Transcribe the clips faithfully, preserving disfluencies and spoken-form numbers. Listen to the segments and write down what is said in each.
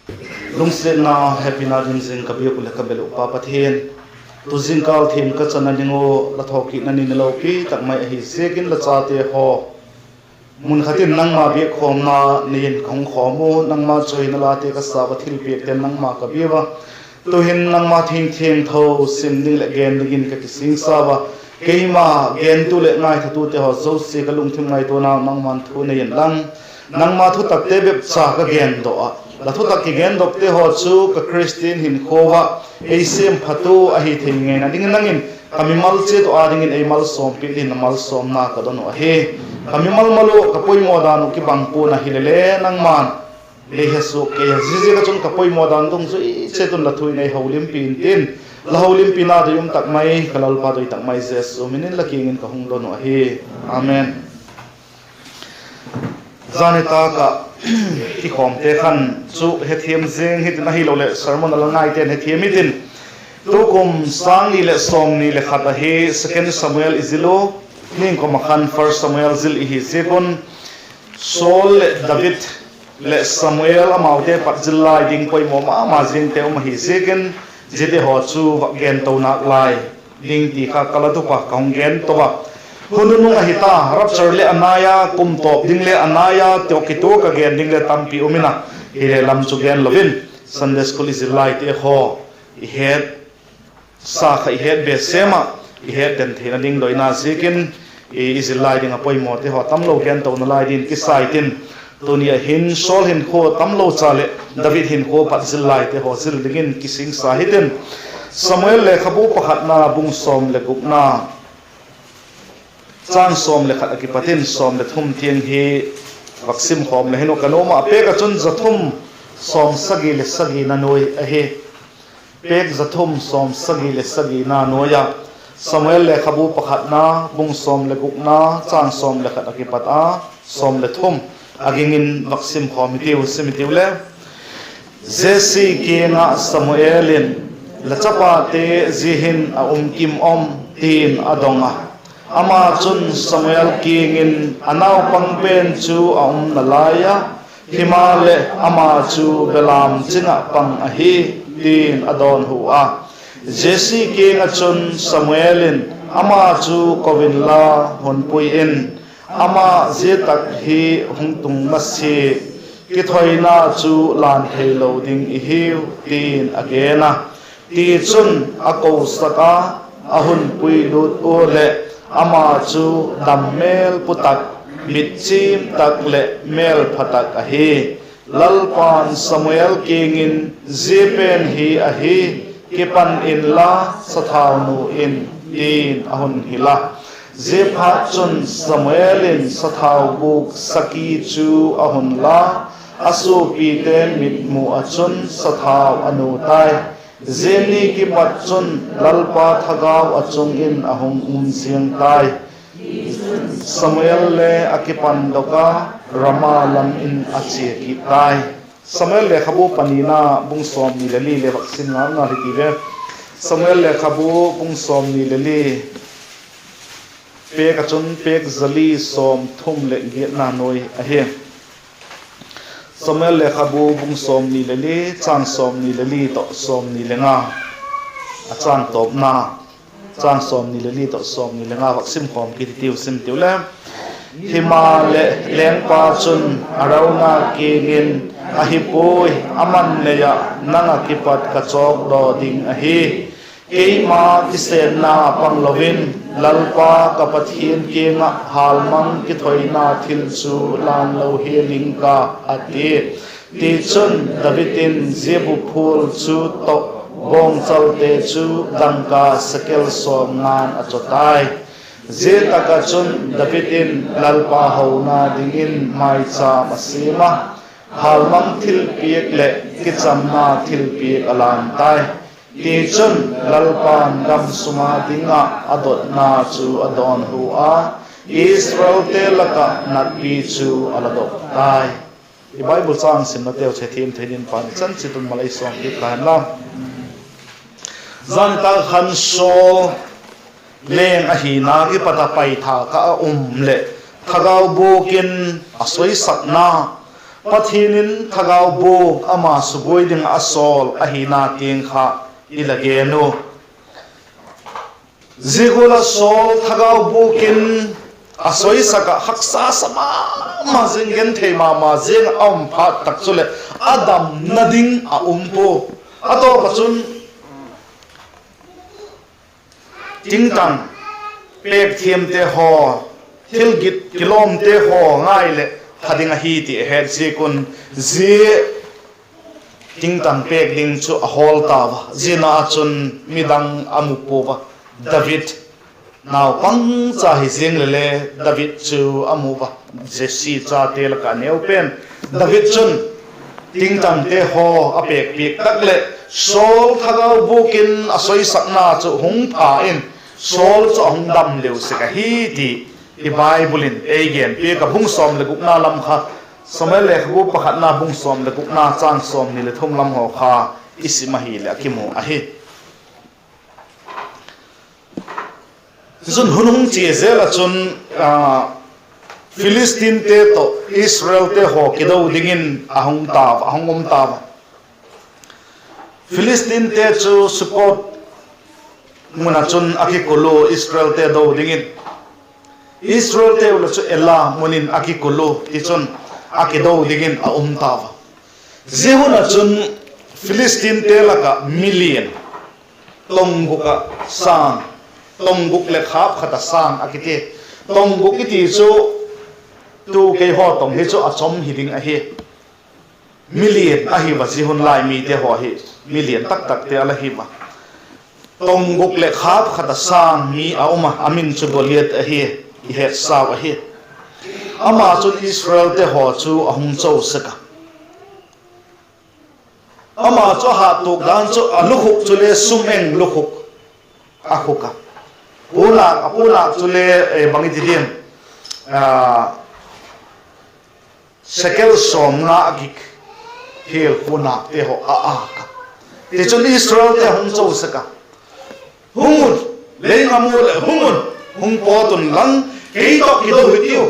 Lungsiatna hepina ding zing ka biak uh leh ka bel uh Pa Pathian, tu zingkâl thiam ka channa ding uh la thokitna ni lopi tak mai ahi ziakin la chate haw mun khat in nangma biak khawmna nei in ka hung khawm u, nangma chawihoina late ka sa ua, thilpiakte'n nangma ka bia ua. Tu'hin nangma thu thiangtho sim ding leh gen dingin ka kisingsa ua. Keima gentu leh ngaithatute haw zosia ka lungthim ngaituanau nangma'n thu nei inlang, nangma thutakte bep cha ka gendok ah, la thutak kigendokte haw chu ka Khristian hinkhua ah ei siamphat uh ahi thei ngeina dingin nang in ka mimal chiat uh â dingin ei malsawmpiak dingin la malsawmna ka don uh ahi. Ka mimal mal uh, ka poimaw dan uh kibang pua'n ahi le le, nangma'n lei he suak kei a, ziaziak ah chun ka poimaw dan dungzui chiat un la thu in ei holimpi intin, la holimpina doi um tak mai ka Lalpa doi tak mai Jesu min in la kiang in ka hung don uh ahi. Amen. Zani tâk ah kikhawmte khan chu hethiam zing hitin, ahiloleh sermon a la ngaite'n hethiam hitin. Tukum sâng ni leh sawmni leh khat ahi Second Samuel i zil u, ningkum ah khan First Samuel zil i hi ziak un, Saul leh David leh Samuel amaute pat zil lai ding poimaw ma ma zingte um ahi ziakin, ziate haw chu vak gen to nâk lai ding ti kha ka la tup a ka hung gen to a. Hun nunung ahi ta, rapture le a nai a, kum tawp ding le a nai a, tawh kituak a gen ding le tampi um in a, hile lam chu gen lo in, Sunday school i zil laite haw, i het sa kha i het be sêm ah, i het den theina ding doina ziakin, i zil lai ding ah poimawte haw tamlo gen to nalai dingin kisa i tin, tuni ah hin Saul hinkhua tamlo cha leh David hinkhua pat zil laite haw zil dingin kisingsa hitin. Samuel lekhabu pakhatna bung sawm leh gukna, châng sawm leh khat ah kipat in sawm leh thum tiang hi vak sim khawm le hin uh ka nuam ah, a pêk ah chun za thum sawmsagi leh sagina nuai ahi. Pêk za thum sawmsagi leh sagina nuai ah, Samuel lekhabu pakhatna bung sawm leh gukna, châng sawm leh khat ah kipat a sawm leh thum, a ging in vak sim khawm hitiu, sim hitiu le. Jesse kiang ah Samuel in, La chapate zia hin a um kim am? ti'n a dong a. Ama chun Samuel kiang in, A naupang pen chu a um nalai a, himaleh ama chu belam ching ah pang ahi, ti'n a dawnhu a. Jesse kiang ah chun Samuel in, Ama chu ko inla, hun pui in, ama zia tak hi hung tung masia, kithoina chu lan theilo ding i hiu, ti'n a gen a. Tichun a kosak a, a hun pui lut ua leh, ama chu dam mêl pu tak, mit chim tak leh mêlpha tak ahi. Lalpa'n Samuel kiang in, Zia pen hi ahi, kipan inla, sathau nu in, ti'n a hun hil a. Ziaphatchun Samuel in sathau bûk saki chu a hun la, a suapite mitmu ah chun sathau a nu tai. Zia ni kipat chun Lalpa thagau a chung in a hung um ziang tai. Samuel le a kipandok a, Rama lam in a chia kit tai. Samuel lekhabu panina bung sawmni le li le vak sim ngal ngal hiti ve. Samuel lekhabu bung sawmni le li, pêk ah chun pêk za li sawmthum leh giatna nuai ahi. Samuel lekhabu bung sawmni le li, châng sawmni le li tawh sawmni le nga, a châng tawpna, châng sawmni le li tawh sawmni le nga vak sim khawm kit hitiu, sim tiu le. Himaleh lengpa chun Arauna kiang in, Ahi puai, ama'n nei ah nang ah kipat ka chawkdaw ding ahi. Keima kisênna panglo in Lalpa ka Pathian kiang ah hâlmang kithoina thil chu lân lo hial ing ka, a ti. Tichun David in zia buphual chu tawh bawngchalte chu dangka sekel sawmnga'n a chaw tai. Zia tak ah chun David in Lalpa hona dingin maichâm a siam a, hâlmang thilpiak leh kichamna thilpiak a lân tai. Tichun Lalpa'n gam sung a ding ah a dotna chu a dawnhu a, Israelte lak ah natpi chu a la dok tai. I Bible châng simnateu chu hethiam thei dingin Pa'n i chan chiat un mal ei sawmpiak ta hen la. Zan tak khan Saul leng ahina kipat a paithâk ah a um leh thagau bûk in a soisakna, Pathian in thagau bûk ama subuai ding ah a sawl ahina tiang kha i la gen u. Zia gual ah Saul thagau bûk in a soisak ah haksa sa ma ma zing, genthei ma ma zing a um phat tak chuleh a damna ding a um pua. A tawp ah chun tingtang pêk thiamte haw, thil git kilawmte haw ngai leh pha ding ahi ti a het ziak un, zia tingtang pêk ding chu a hawl tau a. Zia na ah chun midang a mu pua a, David naupangcha hi ziang leh le David chu a mu a, Jesse chate lak ah neu pen. David chun tingtangte haw a pêkpiak tak leh Saul thagau bûk in a soisakna chu hung pha in, Saul chu a hung dam leu sek ahi ti i Bible in ei genpiak a. Bung sawm leh gukna lam kha, Samuel lekhabu pakhatna bung sawm leh gukna châng sawmni leh thum lam haw kha i sim ahileh a kimu ahi. Tichun, hun hung chia zel ah chun, Philistinte tawh Israelte haw kido dingin a hung tau a, a hung um tau a. Philistinte chu Sukoth mun ah chun a kikul ua, Israelte do dingin. Israelteu leh chu Ela mun in a kikul u, tichun a kido dingin a um tau a. Zia hun ah chun Philistinte lak ah mi lian, tawng guk ah sâng, tawng guk leh khâp khat ah sâng a kiti. Tawng guk i ti chu tu keihaw tawng hi chu a chom hi ding ahi. Mi lian ahi ua, zia hun lai mite haw hi mi lian tak takte a la hi ua. Tawng guk leh khâp khat ah sâng mi a um a, a min chu Goliath ahi, i hetsau ahi. Ama chun Israelte haw chu a hung cho sek a. Ama chu a hâttuak dan chu a lukhuk chule sum eng lukhuk a khuk a. Puanâk, a puanâk chule, bang i ti diam, sekel sawmnga a gik hial puanâkte haw a âk a. Tichun Israelte hung cho sek a, Hung un, lei ngam u leh hung un, hung pawt un lang, kei tawh kido hi tiu.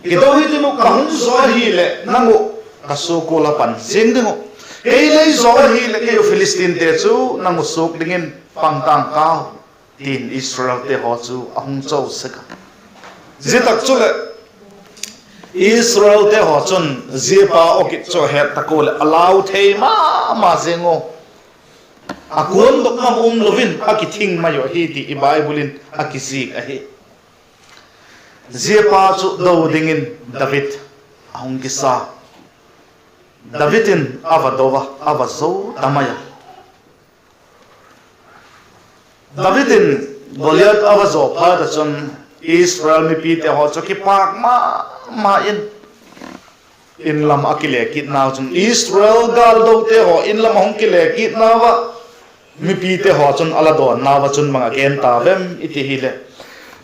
Kido hi tiu, ka hung zaw ahileh nang uh ka suak ua la pan ziang ding uh. Kei lei zaw ahileh kei uh Philistinte chu nang uh suak dingin pang tang kau, ti'n Israelte haw chu a hung cho sek a. Zia tak chuleh Israelte haw chun zia pa aw kit chu a het tak ua leh a lau thei ma ma zing u. A kuandok ngam um lo in a kithing mai uh ahi ti i Bible in a kizik ahi. Zia pa chu do dingin David a hung kisa. David in a va do a, a va zo ta mai a. David in Goliath a va zaw phat ah chun Israel mipite haw chu kipâk ma ma in, in lam a kile kitnau chun, Israel gâldote haw in lam a hung kile kitnau ah, mipite haw chun a la dawnnau ah chun bang a gen ta vem i ti hileh,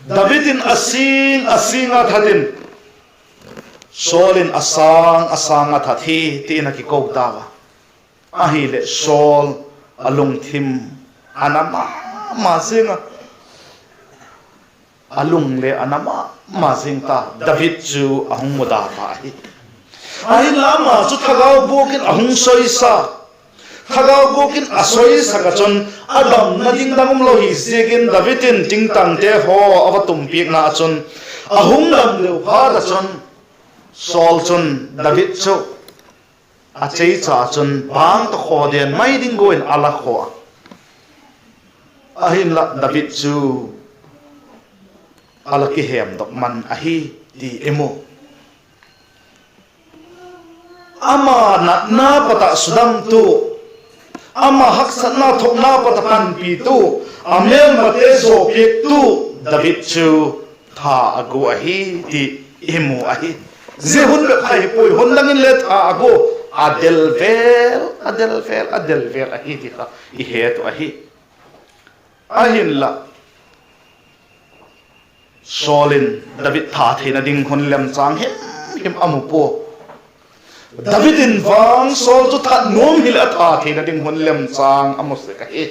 David in a sîng a sîng a that in, Saul in a sâng a sâng a that hi, ti'n a kiko tau a. Ahileh Saul a lungthim a na ma ma zing a, a lung le a na ma ma zing ta. David chu a hung mudâk ahi. Ahinla ama chu thagau bûk in a hung soisa. Thagau bûk in a soisak ah chun a damna ding dang umlo hi ziakin David in tingtangte haw a va tumpiakna ah chun, a hung dam leu phat ah chun Saul chun David chu a cheicha chun bâng tawh khaw den mai ding gual in a la khaw a. Ahinla David chu a la kihemdok man ahi ti i mu. Ama natna pat ah sudamtu, ama haksatna thuakna pat ah panpitu, a mêlmate zawpiaktu David chu tha a gu ahi ti i mu ahi. Zia hun bep kha hi puai, hun dang in le tha a gu, a del vêl, a del vêl, a del vêl ahi ti kha i het uh ahi. Ahinla Saul in David tha theina ding hun lemchâng him him a mu pua. David in vang Saul chu that nuam hileh a tha theina ding hun lemchâng a mu sek ahi.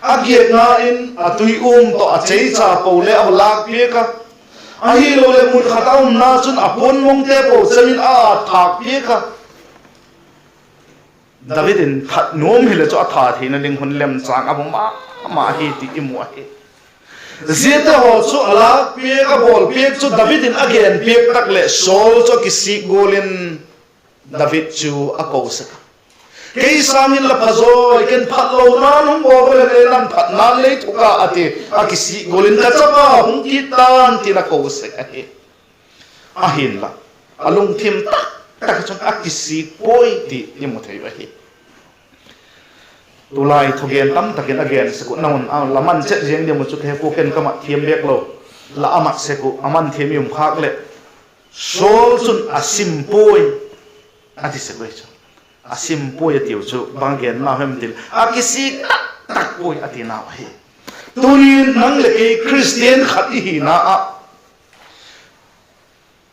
A giakna in a tui um tawh a cheicha po le a va lâk piak a. Ahiloleh mun khat a umna chun a puanmongte po chem in a ât thâk piak a. David in that nuam hileh chu a that theina ding hun lemchâng a mu ma ma ahi ti i mu ahi. Ziate haw chu a lâk piak, a bawl piak chu David in a gen piak tak leh Saul chu a kisik gual in David chu a ko sek a. Kei sâng in la phazaw, ken phatlona'n hung bawl leh le nang phatna'n lei thuk a, a ti. A kisik gual in, ka chapa hung kit ta'n, tin a ko sek ahi. Ahinla, a lungthim tak tak chun a kisik puai ti i mu thei uh ahi. Tulai thugen tam tak in a gen sek uh, nang un la man chet ziang diam uh chu ka he pua, ken ka mat thiam bêk lo. La a mat sek uh, a man thiam i um khâk leh, Saul chun a sim puai, a ti sek uh chu. A sim puai a tiu chu bang a genna hem ti leh, a kisik tak tak puai a tinau ahi. Tuni'n nang leh kei Khristian khat i hina ah,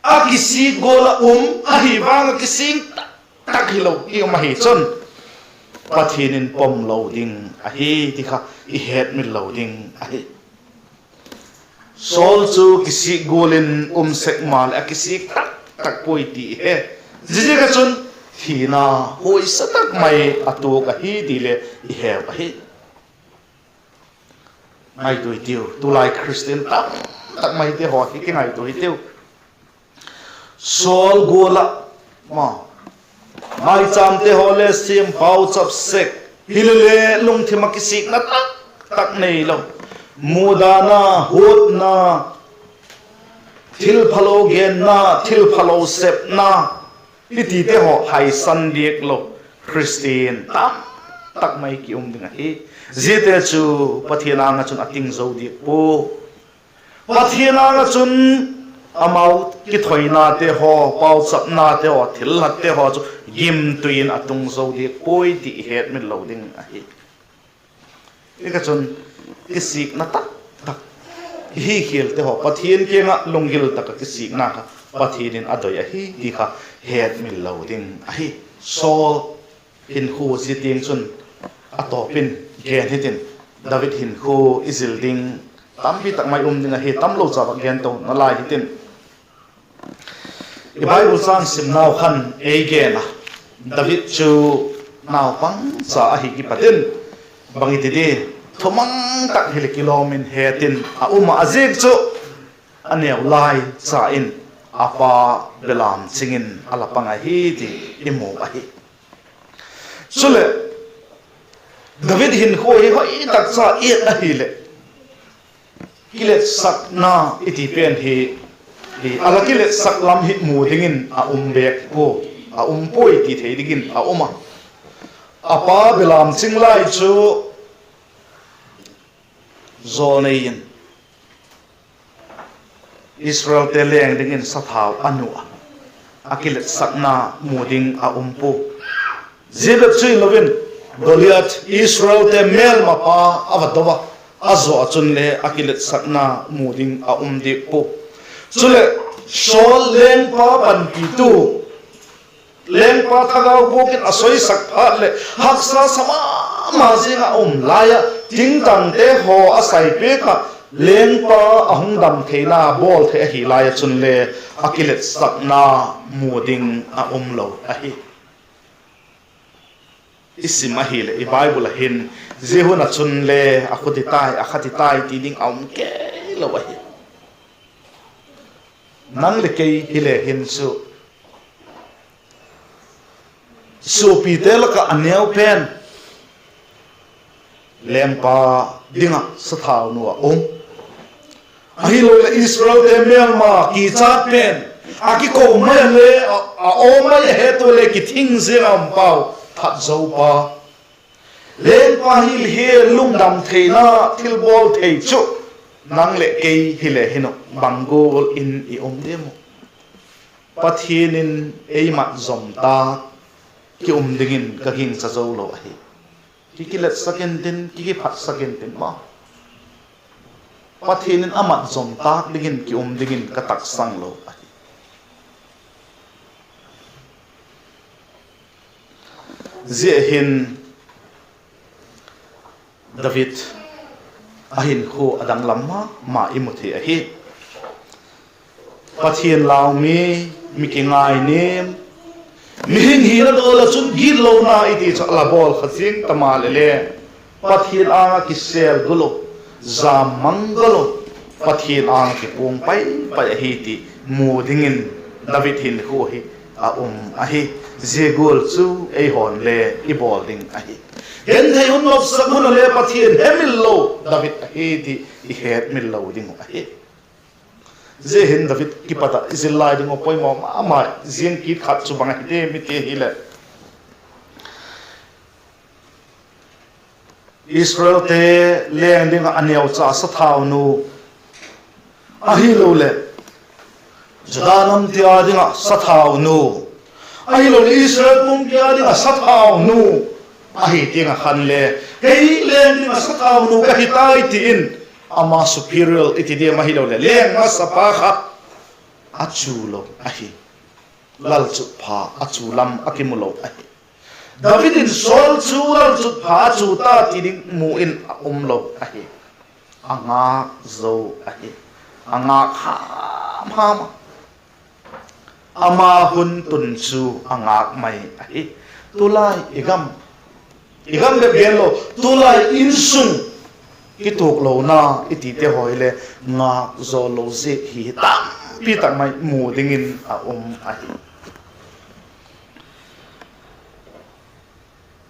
a kisik gual ah um ahi vang ah kisik tak tak hilo i um ahi chun, Pathian in pom lo ding ahi ti kha i hetmil lo ding ahi. Saul chu kisik gual in um sek maleh a kisik tak tak puai ti i he. Ziaziak ah chun thina huaisa tak mai a tuak ahi ti le i heu ahi. Ngaitua i tiu, tulai Khristian tam tak maite haw hi kingaitua i tiu. Saul gual ah ma, mâichâmte haw le siam, pauchap sek, hilele lungthim ah kisikna tak tak neilo, mudana, huatna, thilphalo genna, thilphalo sepna, i tite haw haisan diak lo Khristian tam tak mai ki um ding ahi. Ziate chu Pathian âng ah chun a ting zo diak pua. Pathian âng ah chun amau kithoinate haw, pauchapnate haw, thillatte haw chu gimtui in a tung zo diak puai ti i hetmil lo ding ahi. Hi kha chun kisikna tak tak, i hi khialte haw Pathian kiang ah lunggil tak ah kisikna kha Pathian in a doi ahi ti kha hetmil lo ding ahi. Saul hinkhua zia tiang chun a tawp in gen hitin, David hinkhua i zil ding tampi tak mai um ding ahi, tamlo cha vak gen to nalai hitin. I Bible châng simnau khan ei gen a, David chu naupang cha ahi kipat in, bang i ti di, thumang tak hileh kilawm in het in a um ah, a ziak chu a neu lai cha in a pa belam ching in a la pang ahi ti i mu ahi. Chuleh, David hinkhua hi hoi tak cha i et ahileh, kiletsakna i ti pen hi, a la kiletsak lam hi mu dingin a um bêk pua, a um puai ti thei dingin a um a. A pa belam ching lai chu jawlnei in Israelte leng dingin sathau a nu a, a kiletsakna mu ding a um pua. Zia bep chu hilo in, Goliath, Israelte mêlmapa a va do a, a zaw ah chun le a kiletsakna mu ding a um diak pua. Chuleh, Saul lengpa panpitu, lengpa thagau buak in a soisak phat leh haksa sa ma ma ziang ah a um lai ah, tingtangte haw a sai piak ah, lengpa a hung dam theina bawl thei ahi lai ah chun le a kiletsakna mu ding a um lo ahi. I sim ahileh i Bible ah hin, zia hun ah chun le a khuti tai, a khati tai ti ding a um kei lo ahi. Nang leh kei hile hin chu, suapite lak ah a neu pen lengpa ding ah sathaunu a um. Ahiloleh Israelte mêlma kichat pen, a kiko mai a le, a, a aw mai a het ua le kithing ziang a um pau, that zo pa. Lengpa hi hi lungdam theina thilbawl thei chu nang leh kei hile hin uh bang gual in i um diam uh? Pathian in ei mat zom tak ki um dingin ka gingcha zo lo ahi. Ki kiletsak intin, ki kiphatsak intin maw, Pathian in a mat zom tak dingin ki um dingin ka taksang lo ahi. Zia hin David a hinkhua a danglam ma ma i mu thei ahi. Pathian lau mi, mi kingainiam, mihing hina dawl ah chun gitlona i ti chu a la bawl kha ziang ta maleh le, Pathian âng ah kisêl gual lo, jam mang gual lo, Pathian âng ah kipuang pai pai ahi ti mu dingin David hinkhua hi a um ahi. Zia gual chu eihaw'n le i bawl ding ahi. Genthei hun nopsak hun ah le Pathian hemil lo David ahi ti i hetmil lo ding uh ahi. Zia hin David kipat ah i zil lai ding uh poimaw ma ma, ziang kit khat chu bang ahi diam i ti ahileh, Israelte leng ding ah a neucha sathaunu, ahiloleh Juda namte â ding ah sathaunu, ahiloleh Israel pumpi â ding ah sathaunu ahi tiang ah khan le, kei leng ding ah sathaunu ka hi tai ti in, ama superior i ti diam, ahiloleh leng masapa kha a chu lo ahi. Lalchutpha a chu lam a kimu lo ahi. David in Saul chu lalchutpha a chu ta ti ding mu in a um lo ahi. A ngâk zo ahi. A ngâk ham ham a. Ama hun tun chu a ngâk mai ahi. Tulai i gam, i gam bep gen lo, tulai insung kituaklona i tite haw hile ngâk zaw lo ziak hi tampi tak mai mu dingin a um ahi.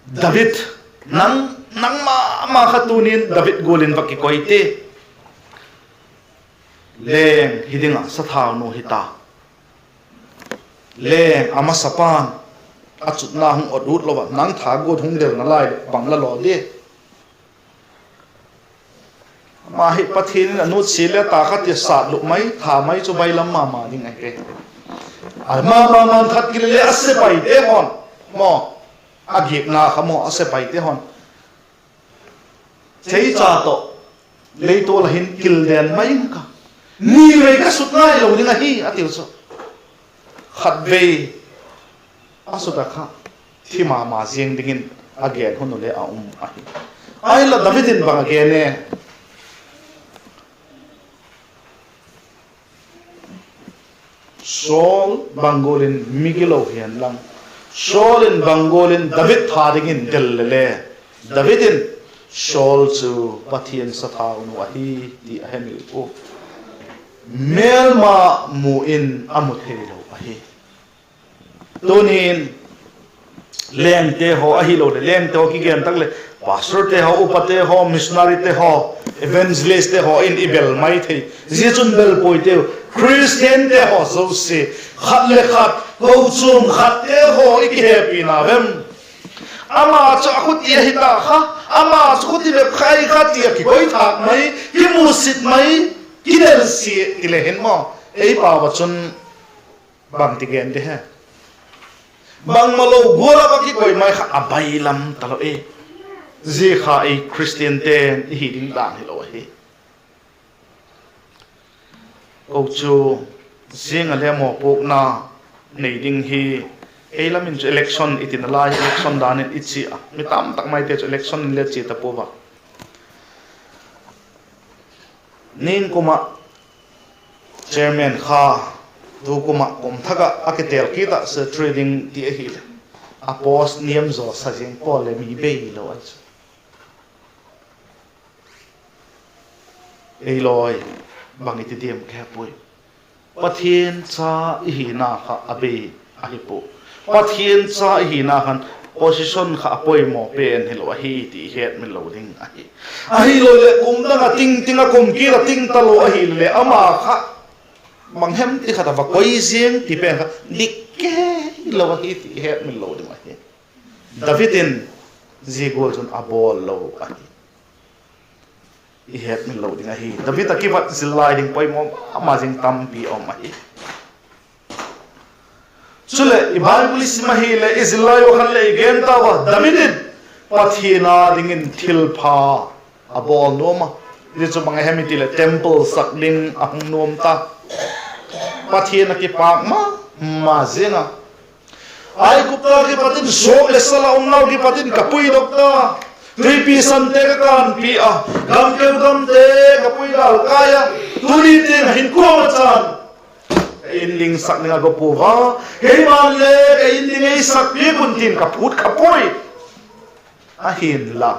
David, nang, nangma ma kha tuni'n David gual in va kikoi ti. Leng hi ding ah sathaunu hi ta. Leng a masapa'n a chutna hung ot ut lo ah nang tha guat hung del nalai leh bang la law di? Ama hi Pathian in a nutsia le ta kha ti sat lup mai, tha mai chu bailam ma ma ding ahi. A ma ma man that kile le a sepaite haw'n, maw, a giakna kha maw, a sepaite haw'n theicha tawh leitual ah hin kilden mai ing ka, ni vei ka sut ngai lo ding ahi a tiu chu. Khatvei a sut a kha thi ma ma ziang dingin a gen hun uh le a um ahi. Ahinla David in bang a gen e? Saul bang gual in migilo hi'n lang, Saul in bang gual in David tha dingin del le le, David in Saul chu Pathian sathaunu ahi ti a hemil ua, mêlma mu in a mu theilo ahi. Tuni'n lengte haw ahiloleh lengte haw kigen tak leh pastorte haw, upate haw, missionaryte haw, evangelistte haw in i bel mai thei. Zia chun bel puai teu, Khristiante haw zosia, khat le khat kochuam khatte haw i kihepina vem? Ama chu a khuti ahi ta kha, ama chu khuti bep kha ahi kha ti a kikoi thâk mai, kimusit mai, kidelsia ti le hin maw, ei pau ah chun bangti gen di he? Bangmalo gual ah va kikoi mai kha a bailam talo e. Zia kha ei Khristiante'n i hi ding dan hilo ahi. Kochuam ziang ah le mawpuakna nei ding hi, ei lam in chu election i tina lai, election dan in i chia a, mi tam tak maite chu election in le chia ta pua a. Ningkum ah chairman kha, tukum ah kum thak ah a kitel kit ah secretary ding ti ahileh, a post niam zaw sa ziang pawl le mi bei lo ahi chu. Ei lawi, bang i ti diam ka he puai. Pathian cha i hina kha a bei ahi pua. Pathian cha i hina khan position kha a poimaw pen hilo ahi ti i hetmil lo ding ahi. Ahiloleh kum dang ah ting ting a kum kit a ting talo ahileh ama kha bang hem ti khat a va koi ziang ti pen kha dik kei lo ahi ti i hetmil lo ding ahi. David in zia gual chun a bawl lo ahi. I hetmil lo ding ahi. David a kipat zil lai ding poimaw ma ma zing tampi um ahi. Chuleh i Bible i sim ahileh i zil lai ua khan leh i gen tau a, David in Pathian â dingin thilpha a bawl nuam a. Zia chu bang a hem i ti leh temple sak ding a hung nuam ta. Pathian a kipâk ma ma ziang a. Aigupta kipat in suak leh sal a umnau kipat in ka puidok ta. Tuipi sante ka kânpi a, gam keu gamte ka pui gâl kai a. Tuni tiang ah hin kuama chan In ding sak ding a go pua a, keima'n le ka in ding ei sak piak un tin ka phut kha puai. Ahinla,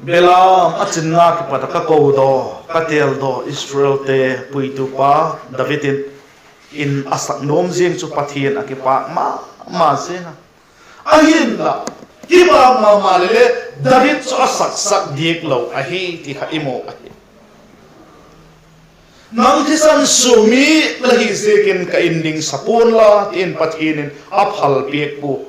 belam a chinna kipat ah ka kodaw, ka têldaw Israelte puitupa David in in a sak nuam ziang chu Pathian a kipâk ma ma ziang a. Ahinla, kipâk ma ma leh le David chu a saksak diak lo ahi ti kha i mu ahi. Nang thisan sua mi la hi ziakin ka in ding sa pua'n la, ti'n Pathian in a phal piak pua.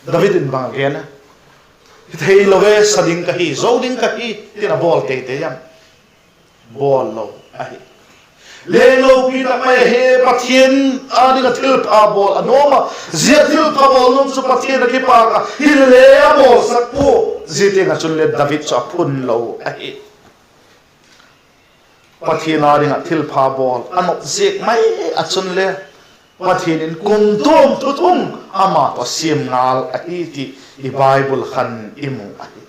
David in bang a gen a? Hi theilo e, sa ding ka hi, zo ding ka hi, ti'n a bawl tei tei am? Bawl lo ahi. Leng lopi tak mai ahi, Pathian â ding ah thilpha bawl a nuam a. Zia thilpha bawl nuam chu Pathian a kipâk a, hile le a bawlsak pua. Zia tiang ah chun le David chu a phun lo ahi. Pathian â ding ah thilpha bawl a nop ziak mai ah chun le Pathian in kumtuang thuthung ama tawh siam ngal ahi ti i Bible khan i mu ahi.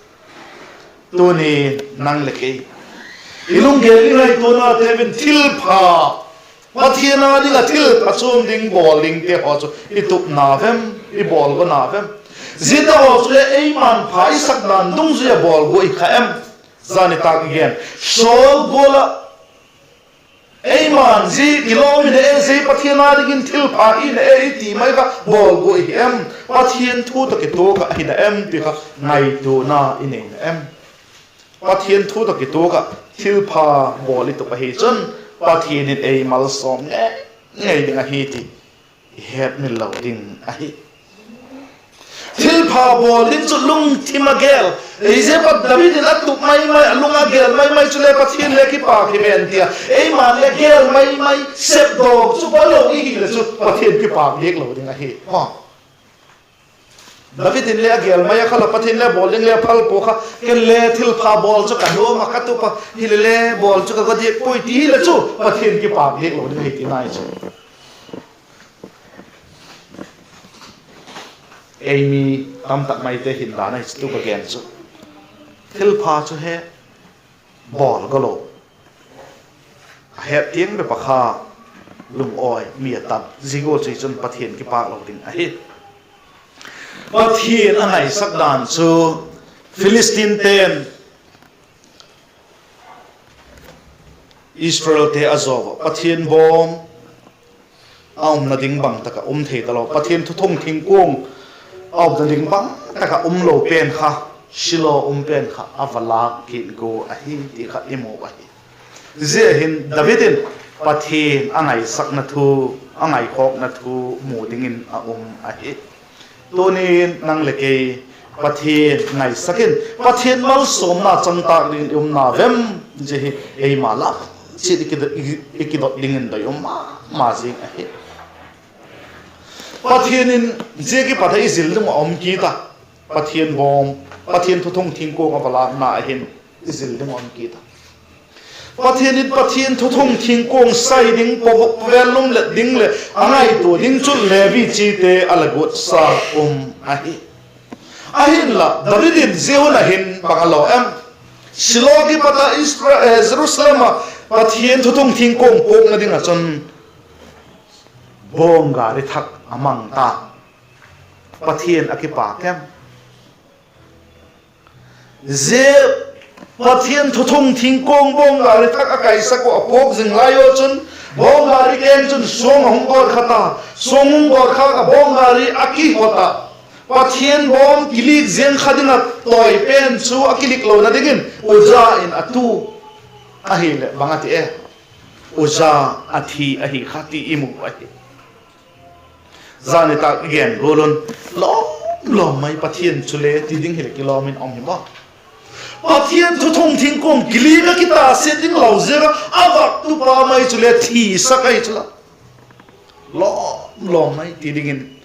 Tuni nang leh kei i lunggel i ngaituanate vin thilpha, Pathian â ding ah thilpha chuam ding bawl dingte haw chu i tup na vem, i bawl go na vem? Ziate haw chu le eima'n pha i sak dan dungzui ah bawl go i kha em? Zani tak i gen, sawl gual ah eima'n zia kilawm i ne e, zia Pathian â dingin thilpha i ne e i ti mai kha bawl go i hi em? Pathian thu tawh kituak ah ahi na em ti kha ngaituana i nei na em? Pathian thu tawh kituak ah thilpha bawl i tup ahi chun Pathian in ei malsawm ngei ngei ding ahi ti i hetmil lo ding ahi. Thilpha bawl ding chu lungthim a gel, ei zia pat David in a tup mai mai, a lung a gel mai mai chule Pathian le kipâk hi ven tia eima'n le gel mai mai sepdaw chu bawl lo i hileh chu Pathian kipâk diak lo ding ahi. David in le a gel mai a kha la, Pathian le bawl ding le a phal pua kha, ken le thilpha bawl chu ka nuam a, ka tup a, hile le bawl chu ka go diak puai ti hileh chu Pathian kipâk diak lo ding ahi ti nai chu. Ei mi tamtak maite hin dan ahi chu tu ka gen chu. Thilpha chu he bawl go lo, a het tiang bep a kha lungawi mi a tam. Zia gual chu hi chun Pathian kipâk lo ding ahi. Pathian a ngaisak dan chu Philistinte'n Israelte a zaw ah Pathian bawm a umna ding bang tak ah um thei talo, Pathian thuthung thingkuang a umna ding bang tak ah um lo pen kha, Shilo um pen kha a va lâk kit gua ahi ti kha i mu ahi. Zia hin David in Pathian a ngaisakna thu, a ngaikhawkna thu mu dingin a um ahi. Tuni'n nang leh kei Pathian ngaisak in Pathian malsawmna changtâk dingin i umna vem? Zia hi eima lam chiat i kidot dingin doi um ma ma zing ahi. Pathian in zia kipat ah i zil ding uh a um kit a, Pathian bawm, Pathian thuthung thingkuang a va lâkna ah hin i zil ding uh a um kit a. Pathian in Pathian thuthung thingkuang sai ding, pawvel lum let ding leh a ngaitua ding chu Levi chite a la guatsa um ahi. Ahinla David in zia hun ah hin bang a law em? Shilo kipat ah Israel, Jerusalem ah Pathian thuthung thingkuang puakna ding ah chun bawng gari thak a mang ta. Pathian a kipâk em? Zia Pathian thuthung thingkuang bawng gari thak a kaisak uh a puak zing lai ua chun bawng gari keng chun suang a hung gawt kha ta. Suang hung gawt kha ah bawng gari a kihot ah, Pathian bawm kilik ziang kha ding ah tawi pen chu a kilik lona dingin Uza in a tu ahileh bang a ti e? Uza a thi ahi kha ti i mu ahi. Zani tak i gen gual un, lawm lawm mai Pathian chule ti ding hileh kilawm in um hi maw? Pathian thuthung thingkuang kilik a kitasiat ding lo ziak ah a vaktupa mai chule thisak ahi chu la, lawm lawm mai ti dingin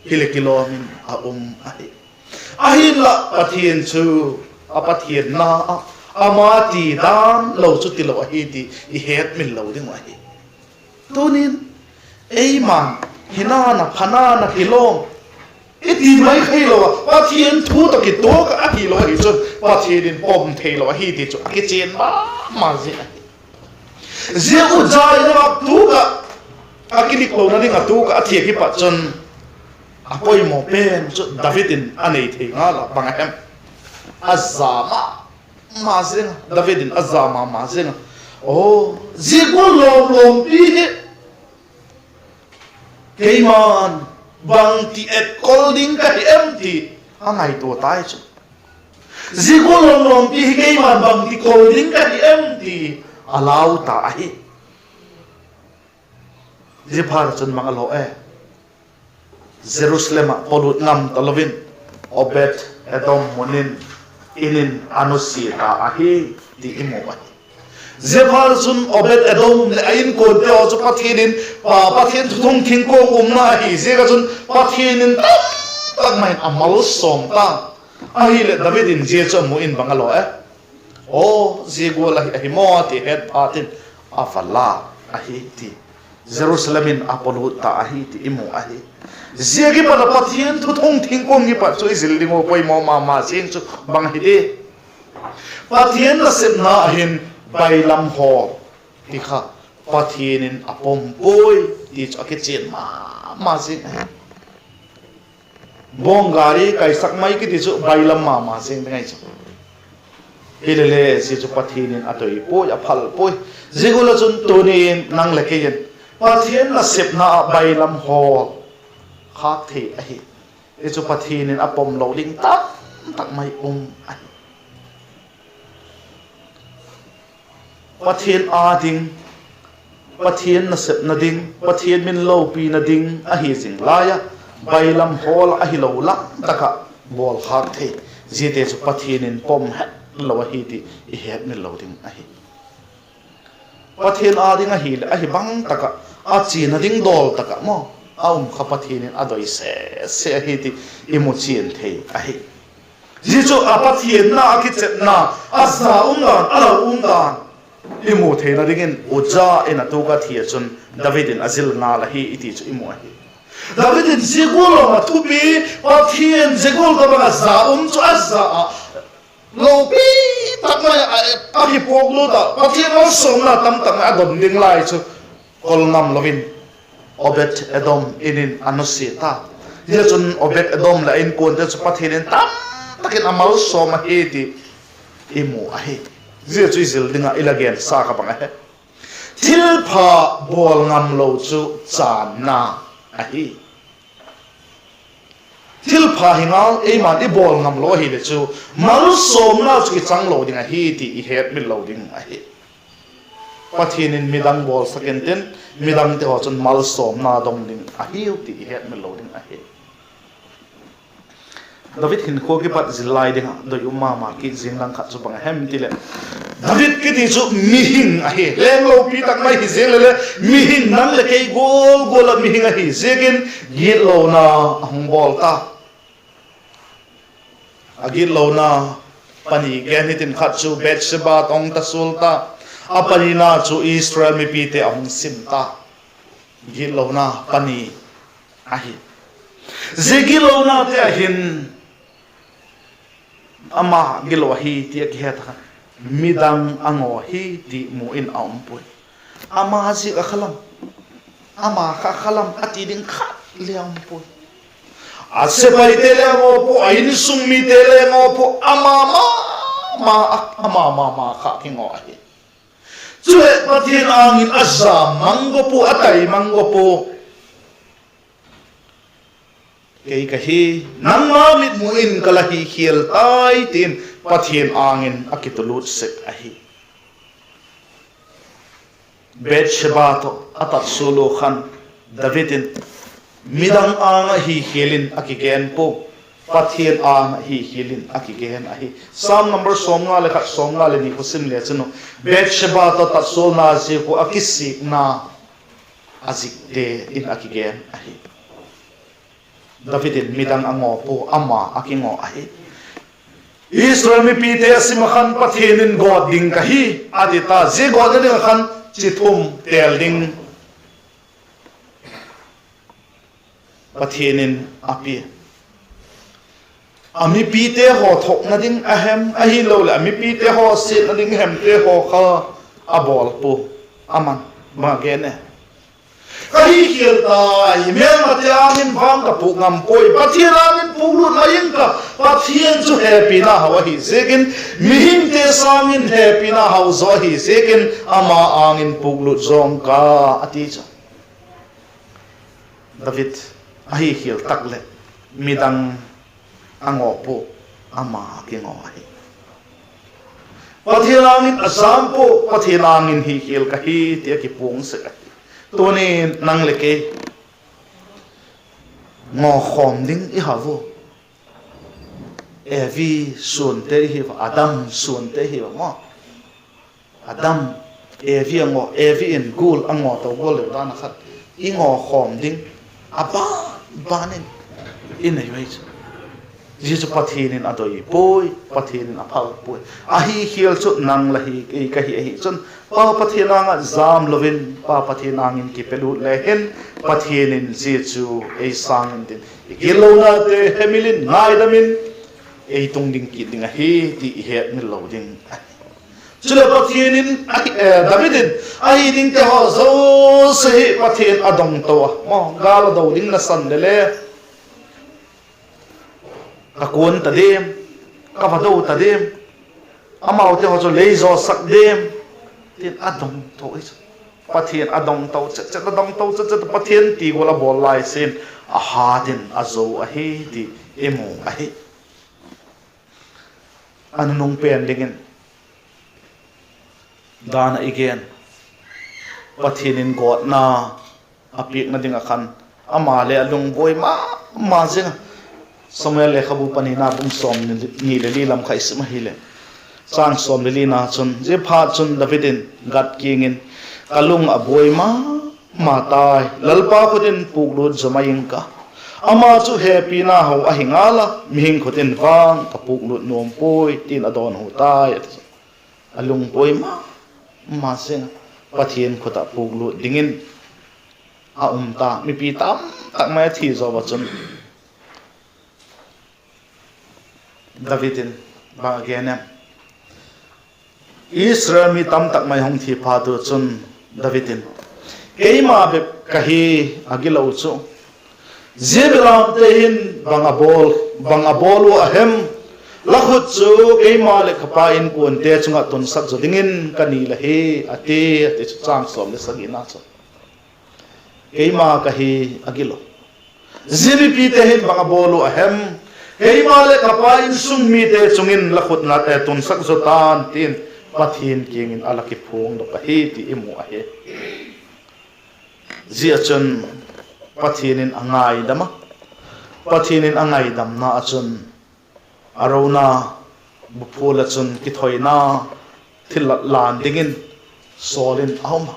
hileh kilawm in a um ahi. Ahinla Pathian chu a Pathian na ah ama ti dan lo chu tilo ahi ti i hetmil lo ding uh ahi. Tunin eima'n hinana phanana kilawm i ti mai kha hilo ah, Pathian thu tawh kituak ah a tilo ahi chun Pathian in pom theilo ahi ti chu a kichian ma ma zing ahi. Zia Uzzia in a vak tuk ah, a kiniklona ding ah tuk ah a thi a kipat chun, a poimaw pen chu David in a nei thei ngal ah bang a hem? A za ma ma ziang a, David in a za ma ma ziang a. Aw, zia gual lawm lawmpi hi keima'n bangti et kol ding ka hi em ti a ngaitua tai chu. Zia gual lawm lawmpi hi keima'n bangti kol ding ka hi em ti a lau ta ahi. Ziaphat chun mang a law e, Jerusalem ah pawlut ngam talo in, Obed-edom mun in in in a nusia ta ahi ti i mu ahi. Ziaphat chun Obed-edom leh a inkuante haw chu Pathian in, pa, Pathian thuthung thingkuang umna ahi ziak ah chun Pathian in tamtak mai in a malsawm ta. Ahileh David in zia chu a mu in bang a law e? Aw, zia gual ahi, ahi maw ti het phat in a va lâk ahi ti. Jerusalem in a pawlut ta ahi ti i mu ahi. Zia kipat a Pathian thuthung thingkuang kipat chu i zil ding uh poimaw ma ma ziang chu bang ahi di? Pathian nasepna ah hin bailam hawl ti kha Pathian in a pom puai ti chu a kichian ma ma ziang ahi. Bawng gari kaisak mai kiti chu bailam ma ma ziang ding ahi chu. Hilele zia chu Pathian in a doi puai, a phal puai. Zia gual ah chun tuni'n nang leh kei in Pathian nasepna ah bailam hawl khâk thei ahi. Hi chu Pathian in a pom lo ding tamtak mai um ahi. Pathian â ding, Pathian nasepna ding, Pathian min lopina ding ahi zing lai a, bailam hawl ahilo lam tak ah bawl khâk thei, ziate chu Pathian in pom het lo ahi ti i hetmil lo ding ahi. Pathian â ding ahileh ahi bang tak ah, a chiana ding dawl tak ah maw, a um kha Pathian in a doi sese ahi ti i mu chian thei ahi. Zia chu a Pathian na a kichetna, a za um dan, a lau um dan i mu theina dingin Uzzia in a tuk a thi ah chun David in a zil ngal ahi i ti chu i mu ahi. David in zia gual lawm a thupi, Pathian zia gual tawhbang a za um chu a za ah, lopi tak mai a, a kipuaklut ah, Pathian malsawmna tamtak mai a don ding lai chu kol ngam lo in Obed-edom in in a nusia ta. Zia chun Obed-edom leh a inkuante chu Pathian in tamtak in a malsawm ahi ti i mu ahi. Zia chu i zil ding ah i la gensa kha bang ahi? Thilpha bawl ngam lo chu chânna ahi. Thilpha hi ngal eima'n i bawl ngam lo ahileh chu malsawmna chu i chang lo ding ahi ti i hetmil lo ding ahi. Pathian in midang bawlsak intin, midangte haw chun malsawmna dong ding ahiu ti i hetmil lo ding ahi. David hinkhua kipat zil lai ding ah doi um ma ma kit zing lang khat chu bang a hem tileh, David kiti chu mihing ahi, leng lopi tak mai hi ziang leh le, mihing nang leh kei gual gual ah mihing ahi ziakin gitlona a hung bawl ta. A gitlona pani gen hitin, khat chu Bathsheba tawh hung ta sual ta, a panina chu Israel mipite a hung sim ta. Gitlona pani ahi. Zia gitlonate ah hin ama gitlo ahi ti a kihet a khan, midang a ngaw hi ti mu in a um puai. Ama ziak a kha lam, ama kha kha lam a ti ding khat le a um puai. A sepaite le a ngaw pua, a insung mite le a ngaw pua, ama ma ma, ama ma ma kha kingaw ahi. Chuleh Pathian âng in a za mang gua pua, a tai mang gua pua. Kei ka hi, nangma mitmu in ka la hi khial tai, ti'n Pathian âng in a kitulut sek ahi. Bathsheba tawh a tat sual u khan David in midang âng ah hi khial in a kigen pua, Pathian âng ah hi khial in a kigen ahi. Sam number sawmnga leh khat, sawmnga leh ni khu sim le chun u, Bathsheba tawh tat sualna ziak uh a kisikna a zikte in a kigen ahi. David in midang a ngaw pua, ama a kingaw ahi. Israel mipite a sim ah khan Pathian in gawt ding ka hi, a ti ta. Zia gawtna ding ah khan chi thum têl ding Pathian in a pia. A mipite haw thokna ding a hem, ahiloleh a mipite haw siatna ding hemte haw kha a bawl pua. Aman, bang a gen e? Ka hi khial tai, mêlmate âng in vang ka pûk ngam puai, Pathian âng in pûklut mai ing ka. Pathian chu hepina hau ahi ziakin, mihingte sâng in hepina hau zaw ahi ziakin, ama âng in pûklut zaw'ng ka, a ti chu. David, a hi khial tak leh midang a ngaw pua, ama a kingaw ahi. Pathian âng in a zam pua, Pathian âng in hi khial ka hi ti a kipuang sek ahi. Tunin nang leh kei ngawkhawm ding i hau a? Evi suante i hiu a, Adam suante i hiu a maw. Adam, Evi a ngaw, Evi in gul a ngaw to gual leu dan a khat i ngawkhawm ding a ban ban in i nei ui chu. Zia chu Pathian in a doi puai, Pathian in a phal puai. A hi khial chu nang la hi, kei ka hi ahi chun, Pa Pathian âng ah zam lo in, Pa Pathian âng in kipelut le hin, Pathian in zia chu ei sâng intin, i gilonate hemil in, ngaidam in, ei tung ding kit ding ahi ti i hetmil lo ding ahi. Chuleh Pathian in, David in, a hi dingte haw zosia hi Pathian a dong to a, maw, gâl a do ding nasan le le, ka kuan ta diam, ka va do ta diam, amaute haw chu lei zawsak diam, tin a dong to i chu. Pathian a dong to chet chet, a dong to chet chet, Pathian ti gual a bawl lai sin, a hat in a zo ahi ti i mu ahi. A nunung pen dingin dan ah i gen, Pathian in gawtna a piakna ding ah khan ama le a lungbuai ma ma zing a. Samuel lekhabu panina bung sawmni leh li lam kha i sim ahileh, châng sawm leh lina chun, zia phat chun David in Gad kiang in, Ka lung a buai ma ma tai, Lalpa khut in pûklut zaw mai ing ka. Ama chu hepina hau ahi ngal a, mihing khut in vang ka pûklut nuam puai, tin a dawnhu tai, a ti. A lungbuai ma ma zing a, Pathian khut ah pûklut dingin a um ta, mipi tam tak mai a thi zaw a chun, David in bang a gen em? Israel mi tam tak mai hung thi phat u chun David in, Keima bep ka hi, a gilo chu, zia belamte hin bang a bawl, bang a bawl ua a hem? La khut chu keima leh ka pa inkuante chung ah tunsak zaw dingin ka ni la hi, a ti, a ti chu châng sawm leh sagina chu. Keima ka hi, a gilo. Zia mipite hin bang a bawl ua a hem? Keima leh ka pa insung mite chung in la khut in tunsak zaw ta'n, tin Pathian kiang in a la kiphuangdok ahi ti i mu ahi. Zia chun Pathian in a ngaidam a, Pathian in a ngaidamna ah chun Arauna buphual ah chun kithoina thillat lân dingin Saul in a um a.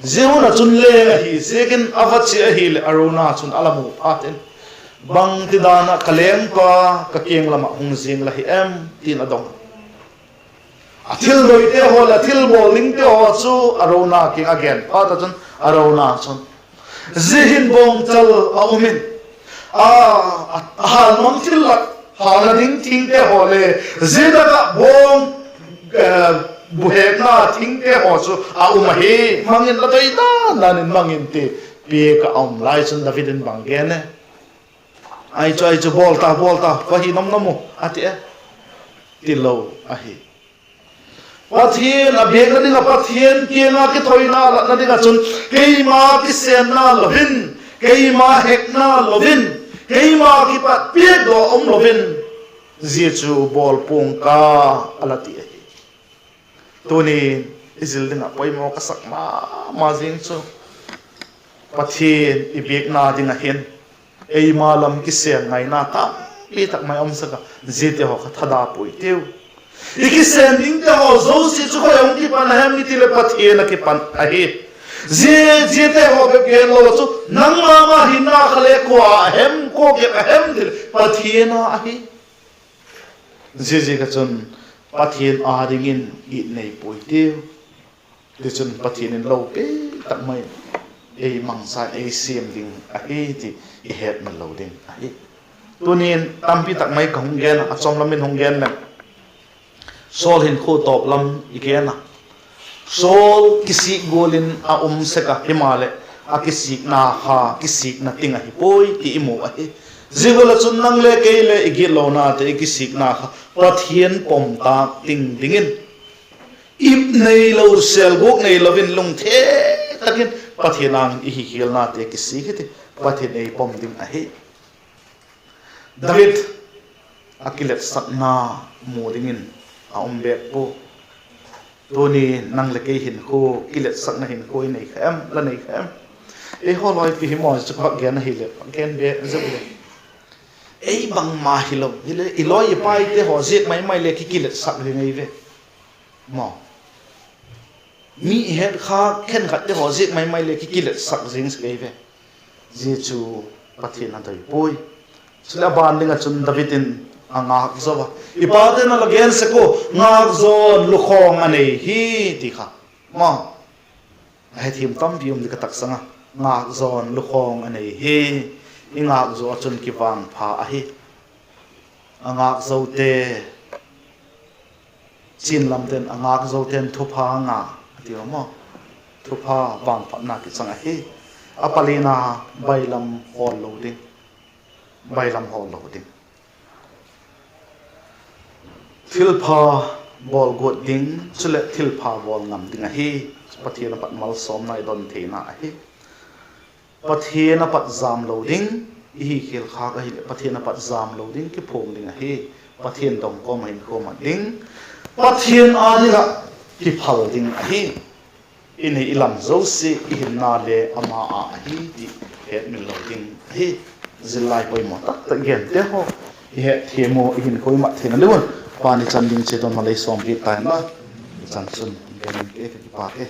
Zia hun ah chun leng ahi ziakin a va chia ahileh Arauna chun a la mu phat in, Bangtidan ah ka lengpa ka kiang lam ah hung ziang la hi em? tin a dong. A thildoite haw leh a thilbawl dingte haw chu Arauna kiang a gen phat ah chun Arauna chun, Zia hin bawngchal a um in, a, a hâlmang thillat hâlna ding thingte haw le, zia tak ah bawng, buhekna thingte haw chu a um ahi, mang in, la doi dan dan in mang in, ti piak ah a um lai chun David in bang gen e? Ai chu, ai chu, bawl ta, bawl ta, va hi nom nom u, a ti e? Tilo ahi. Pathian a biakna ding ah, Pathian kiang ah kithoina latna ding ah chun keima kisênna lo in, keima hekna lo in, keima kipat piak daw um lo in, zia chu bawl pua'ng ka, a la ti ahi. Tuni'n i zil ding ah poimaw ka sak ma ma zing chu, Pathian i biakna ding ah hin eima lam kisên ngaina tampi tak mai um sek a, ziate haw kha thada pui tiu. I kisên dingte haw zosia chu khoi ah hung kipan a hem i ti leh Pathian ah kipan ahi. Zia, ziate haw bep gen lo chu nangma ma hinna kha le kua a hem, kua bep a hem ti leh Pathian a ahi. Ziaziak ah chun Pathian â dingin it nei pui tiu. Tichun Pathian in lopi tak mai ei mangsa, ei siam ding ahi ti i hetmil lo ding ahi. Tuni'n tampi tak mai ka hung gen a, a chawm lam in hung gen leng, Saul hinkhua tawp lam i gen a. Saul kisik gual in a um sek a, himaleh a kisikna kha kisikna ting ahi puai ti i mu ahi. Zia gual ah chun nang le kei le i gitlonate, i kisikna kha Pathian pom tâk ting dingin, ip neilo, sêlguak neilo in lungthim tak in Pathian âng in i hikhialnate kisik hi ti, Pathian ei pom ding ahi. David a kiletsakna mu dingin a um bêk pua. Tuni nang leh kei hinkhua, kiletsakna hinkhua i nei kha em, la nei kha em? Eihaw lawi pi hi maw, chu ka gen ahileh ka gen bêk zeu le. Ei bangma hilo hile, i lawi i paite haw ziak mai mai le ki kiletsak zing ei ve, maw. Mi i het kha khenkhatte haw ziak mai mai le ki kiletsak zing sek ei ve. Zia chu Pathian a doi puai. Chuleh a ban ding ah chun David in a ngâk zo a, i pate'n a la gen sek ua, ngâkzaw'n lukhawng a nei hi, ti kha, maw. A hethiam tampi um ding ka taksang a, ngâkzaw'n lukhawng a nei hi. I ngâk zo ah chun kivangpha ahi. A ngâk zote, chin lamte'n a ngâk zote'n thupha nga a ti a maw. Thupha, vangphatna kichang ahi. A palina, bailam hawl lo ding, bailam hawl lo ding. Thilpha bawl guat ding, chuleh thilpha bawl ngam ding ahi. Pathian a pat malsawmna i don theina ahi. Pathian a pat jam lo ding, i hi khial khâk ahileh Pathian a pat jam lo ding, kiphum ding ahi. Pathian dong kawm ah hinkhua mat ding, Pathian â ding ah kiphal ding ahi. I nei i lam zosia i hinna le ama â ahi ti hetmil lo ding ahi. Zillai poimaw tak tak gente haw, i hetthiam u, i hinkhua i mat theina ding un, Pa'n i chan ding chia don malei sawm piak ta hen la. I chan chun gen in ke ka kipak e.